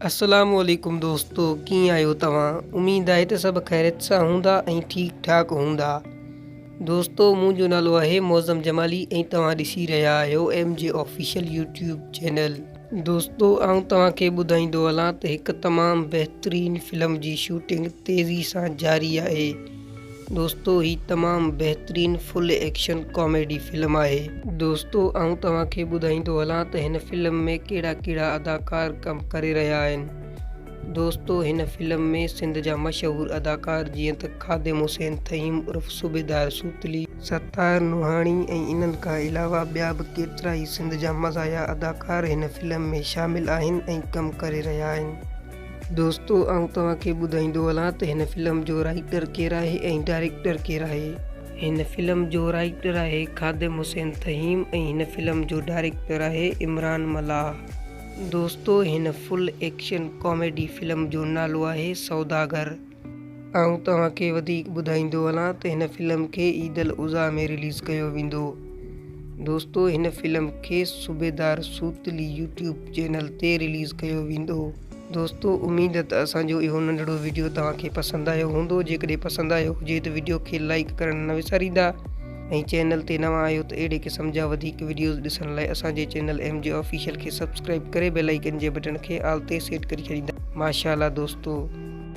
السلام عليڪم دوستو ڪيئن آهيو توهان اميد آهي ته سڀ خيريت سان هوندا ۽ ٺيڪ ٺاڪ هوندا دوستو منهنجو نالو آهي معظم جمالي ۽ توهان ڏسي رهيا آهيو M G official YouTube channel. دوستو آئون توهان کي ٻڌائيندو هلان ته هڪ تمام بهترين فلم جي شوٽنگ تيزي سان جاري آهي دوستو هي تمام بهترين فل ايڪشن ڪاميڊي فلم آهي. دوستو آئون توهان کي ٻڌائيندو هلان ته هن فلم ۾ ڪهڙا ڪهڙا اداڪار ڪم ڪري رهيا آهن. دوستو هن فلم ۾ سنڌ جا مشهور اداڪار جيئن ته خادم حسين ٿهيم عرف صوبيدار سوتلي، ستار نوحاڻي ۽ انهن کان علاوه ٻيا به ڪيترائي سنڌ جا مزاحيه اداڪار هن فلم ۾ شامل آهن ۽ ڪم ڪري رهيا آهن. دوستو آئون توهان کي ٻڌائيندو هلان ته هن فلم جو رائيٽر ڪير آهي ۽ ڊائريڪٽر ڪير آهي. هن فلم جو رائيٽر آهي خادم حسين ٿهيم ۽ هن فلم جو ڊائريڪٽر آهي عمران ملاح. دوستو هن فل ايڪشن ڪاميڊي فلم جو نالو آهي سوداگر. آئون توهان کي وڌيڪ ٻڌائيندو هلان ته هن فلم کي عيد الاضحيٰ ۾ رليز ڪيو ويندو. دوستو هن فلم کي صوبيدار سوتلي يوٽيوب چينل تي رليز ڪيو ويندو. دوستو اميد ته اسان جو اهو ننڍڙو وڊيو توهان کي پسند آيو هوندو جيڪڏهن پسند آيو هجي ته وڊيو کي لائيڪ ڪرڻ نه وساريندا ۽ چينل تي نوان آهيو ته اهڙي قسم جا وڌيڪ وڊيوز ڏسڻ لاء اسان جي چينل ايم جي آفيشل کي سبسڪرائيب ڪري بيل آئيڪن جي بٽڻ کي آل تي سيٽ ڪري ڇڏيندا ماشاءالله دوستو.